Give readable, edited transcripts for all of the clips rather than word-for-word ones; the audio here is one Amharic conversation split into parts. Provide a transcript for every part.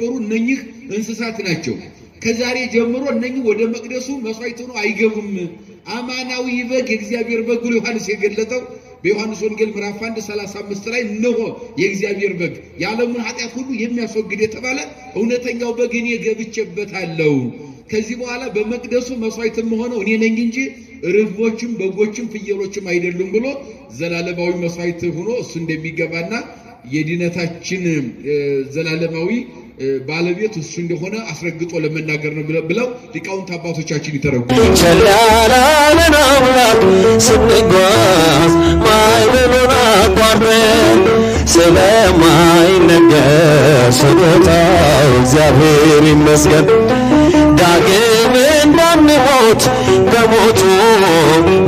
የነበሩ እነኚህ እንስሳት ናቸው። ከዛሬ ጀምሮ እነኚህ ወደ መቅደሱ መስዋዕት ሆነው አይገቡም። አማናዊ በግ የእግዚአብሔር በግ ብሎ ዮሐንስ የገለጠው በዮሐንስ ወንጌል ምዕራፍ 1 35 ላይ እነሆ የእግዚአብሔር በግ የዓለሙን ኃጢአት ሁሉ የሚያስወግድ የተባለ እውነተኛው በግ እኔ ገብቼበታለሁ። ከዚህ በኋላ በመቅደሱ መስዋዕት የምሆነው እኔ ነኝ እንጂ ርግቦችም በጎችም ፍየሎችም አይደሉም ብሎ ዘላለማዊ መስዋዕት ሆኖ እሱ እንደሚገባና የድነታችን ዘላለማዊ ባለቤት እሱ እንደሆነ አስረግጦ ለመናገር ነው ብለው ሊቃውንት አባቶቻችን ይተረጉማሉ። ቸል ያላለን አምላክ ስንጓዝ ማዕበሉን አቋርጠን ስለማይነገር ስጦታው እግዚአብሔር ይመስገን። ዳግም እንዳንሞት በሞቱ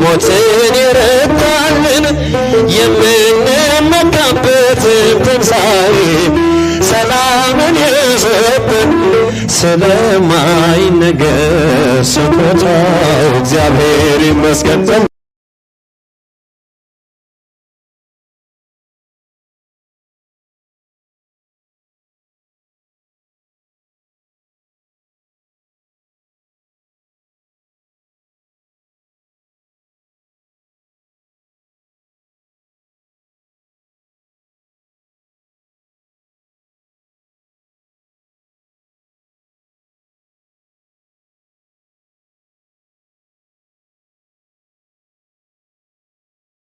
ሞትን የረታልን የምንመካበት ትንሣኤ ሰላምን የሰጠን ስለማይነገር ስጦታው እግዚአብሔር ይመስገን።